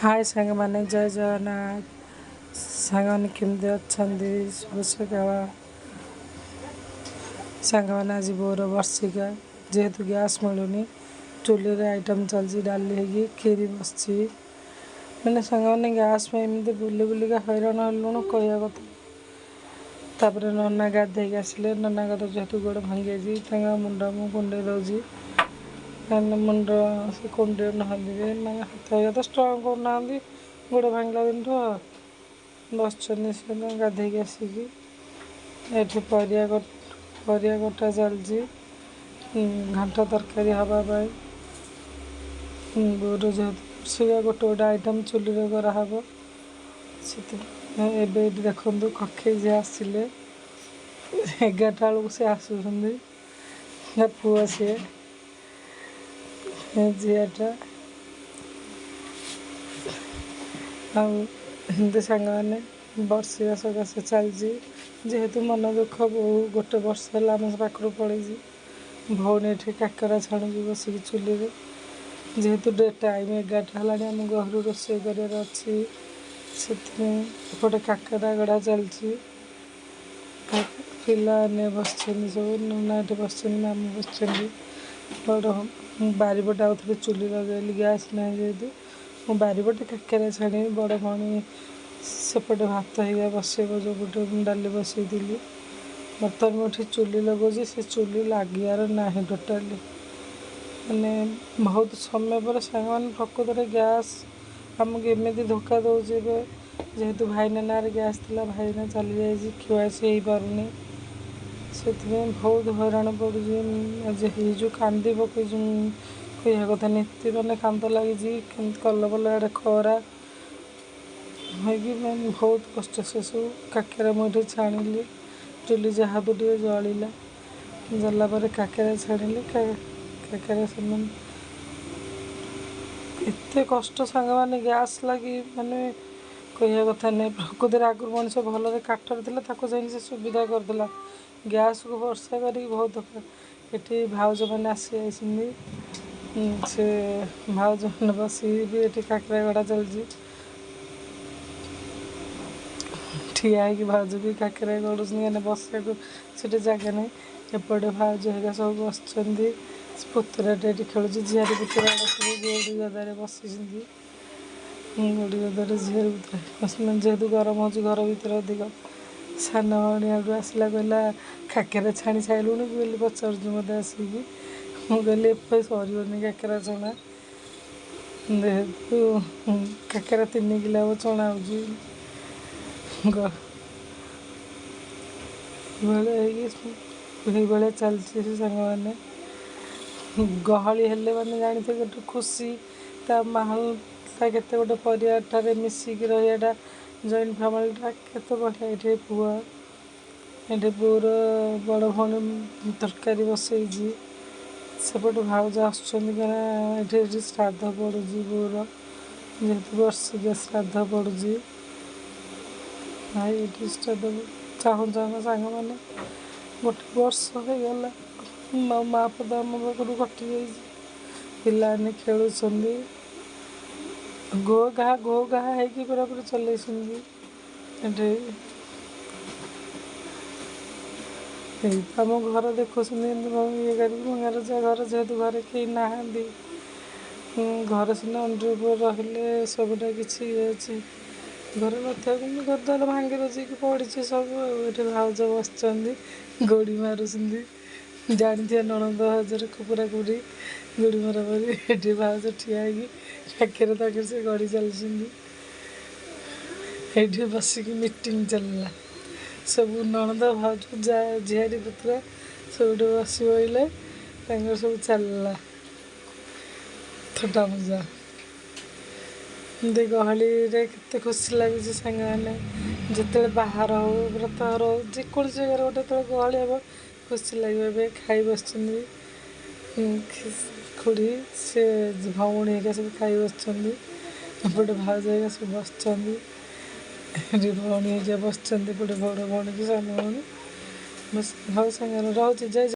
ହାଏ ସାଙ୍ଗମାନେ, ଜୟ ଜଗନ୍ନାଥ। ସାଙ୍ଗମାନେ, କେମିତି ଅଛନ୍ତି? ଶୁଭ ସକାଳ ସାଙ୍ଗମାନେ। ଆଜି ବୋଉର ବର୍ଷିକା। ଯେହେତୁ ଗ୍ୟାସ୍ ମିଳୁନି, ଚୁଲିରେ ଆଇଟମ୍ ଚାଲିଛି। ଡାଲି ହେଇକି କ୍ଷୀରି ବସିଛି। ମାନେ ସାଙ୍ଗମାନେ, ଗ୍ୟାସ୍ ପାଇଁ ଏମିତି ବୁଲି ବୁଲିକା ହଇରାଣ ହେଲୁଣୁ, କହିବା କଥା। ତାପରେ ନନା ଗାଧେଇକି ଆସିଲେ। ନନାଙ୍କର ଯେହେତୁ ଗୋଡ଼ ଭାଙ୍ଗି ଯାଇଛି, ତାଙ୍କ ମୁଣ୍ଡ ମୁଁ କୁଣ୍ଡେଇ ଦେଉଛି, କାହିଁକିନା ମୁଣ୍ଡ ସେ କୁଣ୍ଡେଇ ନାହାନ୍ତି ବି, ମାନେ ହାତ ତ ଷ୍ଟ୍ରଙ୍ଗ କରୁନାହାନ୍ତି ଗୋଡ଼ ଭାଙ୍ଗିଲା ଦିନଠୁ। ଆଉ ବସିଛନ୍ତି ସେ ଗାଧେଇକି ଆସିକି। ଏଠି ପରିବା କଟା ଚାଲିଛି ଘାଣ୍ଟ ତରକାରୀ ହେବା ପାଇଁ। ବୋଉର ଯେହେତୁ ସେୟା ଗୋଟେ ଗୋଟେ ଆଇଟମ୍ ଚୁଲିରେ କରାହେବ, ସେଥିପାଇଁ। ଏବେ ଏଇଠି ଦେଖନ୍ତୁ, କକେଇ ଯିଏ ଆସିଲେ, 11ଟା ବେଳକୁ ସେ ଆସୁଛନ୍ତି ନା। ପୁଅ ସିଏ, ଝିଅଟା। ଆଉ ଏମିତି ସାଙ୍ଗମାନେ, ବର୍ଷିକା ସକାଶେ ଚାଲିଛି। ଯେହେତୁ ମନ ଦୁଃଖ, ବୋଉ ଗୋଟେ ବର୍ଷ ହେଲା ଆମ ପାଖରୁ ପଳେଇଛି। ଭଉଣୀ ଏଠି କାକରା ଛାଣୁଛି ବସିକି ଚୁଲିରେ। ଯେହେତୁ ଟାଇମ୍ 11ଟା ହେଲାଣି, ଆମ ଘରୁ ରୋଷେଇ କରିବାର ଅଛି, ସେଥିପାଇଁ ଏପଟେ କାକରା ଗଢ଼ା ଚାଲିଛି। ପିଲାମାନେ ବସିଛନ୍ତି ସବୁ, ନନା ଏଠି ବସିଛନ୍ତି, ମାମୁଁ ବସିଛନ୍ତି। ବଡ଼ ମୁଁ ବାରିପଟେ ଆଉ ଥରେ ଚୁଲି ଲଗାଇଲି, ଗ୍ୟାସ୍ ନାହିଁ ଯେହେତୁ। ମୁଁ ବାରିପଟେ କାକରା ଛାଣିବି, ବଡ଼ ଭଉଣୀ ସେପଟେ ଭାତ ହେଇକା ବସେଇବ, ଯେଉଁପଟେ ମୁଁ ଡାଲି ବସେଇଥିଲି। ବର୍ତ୍ତମାନ ମୁଁ ଏଠି ଚୁଲି ଲଗାଉଛି, ସେ ଚୁଲି ଲାଗିବାର ନାହିଁ ଟୋଟାଲି। ମାନେ ବହୁତ ସମୟ ପରେ ସାଙ୍ଗମାନେ, ପ୍ରକୃତରେ ଗ୍ୟାସ୍ ଆମକୁ ଏମିତି ଧୋକା ଦେଉଛି। ଏବେ ଯେହେତୁ ଭାଇନା ନାଁରେ ଗ୍ୟାସ୍ ଥିଲା, ଭାଇନା ଚାଲିଯାଇଛି, କେୱାଇସି ହେଇପାରୁନି, ସେଥିପାଇଁ ବହୁତ ହଇରାଣ ପଡ଼ୁଛି। ଆଜି ହେଇଛୁ କାନ୍ଦି ପକେଇଛୁ, କହିବା କଥା ନାହିଁ, ଏତେ ମାନେ କାନ୍ଦ ଲାଗିଛି। କେମିତି କଲବଲ ଆଡ଼େ ଖରା ହେଇକି, ମାନେ ବହୁତ କଷ୍ଟ ସେସବୁ। କାକେରା ମୁଁ ଏଠି ଛାଣିଲି, ଚୁଲି ଯାହା ତ ଟିକେ ଜଳିଲା। ଜଳିଲା ପରେ କାକେରା ଛାଣିଲି। କାକେରା ସେମାନେ ଏତେ କଷ୍ଟ ସାଙ୍ଗମାନେ, ଗ୍ୟାସ୍ ଲାଗି, ମାନେ କହିବା କଥା ନାହିଁ। ପ୍ରକୃତରେ ଆଗରୁ ମଣିଷ ଭଲରେ କାଠରେ ଥିଲା, ତାକୁ ଯାଇକି ସେ ସୁବିଧା କରିଦେଲା। ଗ୍ୟାସ୍କୁ ଭରସା କରିକି ବହୁତ ଧୋକା। ଏଠି ଭାଉଜମାନେ ଆସିଯାଇଛନ୍ତି। ସେ ଭାଉଜମାନେ ବସିକି ବି ଏଠି କାକରା ଗଢ଼ା ଚାଲିଛି। ଠିଆ ହେଇକି ଭାଉଜ ବି କାକରା ଗଢ଼ୁଛନ୍ତି, କାହିଁକିନା ବସିବାକୁ ସେଠି ଜାଗା ନାହିଁ। ଏପଟେ ଭାଉଜ ହେରିକା ସବୁ ବସିଛନ୍ତି। ପୁତୁରାଟା ଏଠି ଖେଳୁଛି। ଝିଆରୀ ପୁତୁରା ସବୁ ଗୋଡ଼ି ଗଦାରେ ବସିଛନ୍ତି। ଗୋଡ଼ି ଗଦାରେ ଝିଆରୀ ପୁତୁରା, ଯେହେତୁ ଗରମ ହେଉଛି ଘର ଭିତରେ ଅଧିକ। ସାନ ଭଉଣୀ ଆଡ଼ୁ ଆସିଲା, କହିଲା, "କାକେରା ଛାଣି ସାରିଲୁଣି?" ବୋଲି ପଚାରୁଛି ମୋତେ ଆସିକି। ମୁଁ କହିଲି, ଏବେ ସରିବନି କାକେରା ଛଣା, ଯେହେତୁ କାକେରା 3 କିଲୋ ହେବ ଛଣା ହେଉଛି। ଏଇଭଳିଆ ହେଇକି ଏଇଭଳିଆ ଚାଲିଛି ସେ ସାଙ୍ଗମାନେ। ଗହଳି ହେଲେ ମାନେ ଜାଣିଥିବେ, ଗୋଟେ ଖୁସି ତା ମାହୋଲ ତା କେତେ, ଗୋଟେ ପରିବାରଠାରେ ମିଶିକି ରହିବାଟା, ଜଏଣ୍ଟ ଫ୍ୟାମିଲିଟା କେତେ ବଢ଼ିଆ। ଏଠି ପୁଅ, ଏଠି ବୋଉର ବଡ଼ ଭଉଣୀ ତରକାରୀ ବସେଇଛି। ସେପଟେ ଭାଉଜ ଆସୁଛନ୍ତି, କାହିଁକିନା ଏଠି ଶ୍ରାଦ୍ଧ ପଡ଼ୁଛି। ବୋଉର ଯେହେତୁ ବର୍ଷିକିଆ ଶ୍ରାଦ୍ଧ ପଡ଼ୁଛି ଭାଇ, ଏଠି ଶ୍ରାଦ୍ଧ। ଚାହୁଁ ଚାହୁଁ ସାଙ୍ଗମାନେ, ଗୋଟେ ବର୍ଷ ହେଇଗଲା, ମୋ ମା ପଦ ଆମ ପାଖରୁ କଟିଯାଇଛି। ପିଲାମାନେ ଖେଳୁଛନ୍ତି, ଘୋ ଘା ଘୋ ଘା ହେଇକି ପୁରାପୁରି ଚଲେଇଛନ୍ତି ଏଠି। ଏଇ ତ ଆମ ଘର ଦେଖୁଛନ୍ତି, ଏମିତି ଇଏ କରିକି ଭଙ୍ଗାରୁଜା ଘର। ଯେହେତୁ ଘରେ କେହି ନାହାନ୍ତି, ଘରେ ସିନା ଅଣ୍ଡିରି ପୁଅ ରହିଲେ ସବୁଟା କିଛି ଇଏ ଅଛି। ଘରେ ନଥିବା କିନ୍ତୁ ଘର ଦ୍ୱାର ଭାଙ୍ଗି ରୁଜିକି ପଡ଼ିଛି ସବୁ। ଆଉ ଏଠି ଭାଉଜ ବସିଛନ୍ତି, ଗୋଡ଼ି ମାରୁଛନ୍ତି। ଜାଣିଥିବେ, ନଣନ୍ଦ ଭାଉଜର କୁପୁରା କୁପୁରି ଗୋଡ଼ି ମରାମରି। ଏଠି ଭାଉଜ ଠିଆ ହେଇକି ପାଖରେ ତାଙ୍କର ସେ ଗଡ଼ି ଚାଲିଛନ୍ତି। ଏଇଠି ବସିକି ମିଟିଂ ଚାଲିଲା। ସବୁ ନଣନ୍ଦ ଭାଉଜ, ଯା, ଝିଆରୀ ପୁତୁରା ସବୁଠି ବସି ପଇଲେ। ତାଙ୍କର ସବୁ ଚାଲିଲା ଥଟ୍ଟା ମଜା। ଏମିତି ଗହଳିରେ କେତେ ଖୁସି ଲାଗୁଛି ସାଙ୍ଗମାନେ। ଯେତେବେଳେ ବାହାର ହଉ, ବ୍ରତଘର ହଉ, ଯେକୌଣସି ଜାଗାରେ ଗୋଟେ ଯେତେବେଳେ ଗହଳି ହେବ, ଖୁସି ଲାଗିବ। ଏବେ ଖାଇ ବସିଛନ୍ତି ଖୁଡ଼ି, ସେ ଭଉଣୀ ହେରିକା ସବୁ ଖାଇ ବସିଛନ୍ତି। ଏପଟେ ଭାଉଜ ହେରିକା ସବୁ ବସିଛନ୍ତି। ଏଠି ଭଉଣୀ ହେରିକା ବସିଛନ୍ତି ଏପଟେ, ବଡ଼ ଭଉଣୀ କି ସାନ ଭଉଣୀ ବସ। ହଉ ସାଙ୍ଗରେ ରହୁଛି, ଜୟ।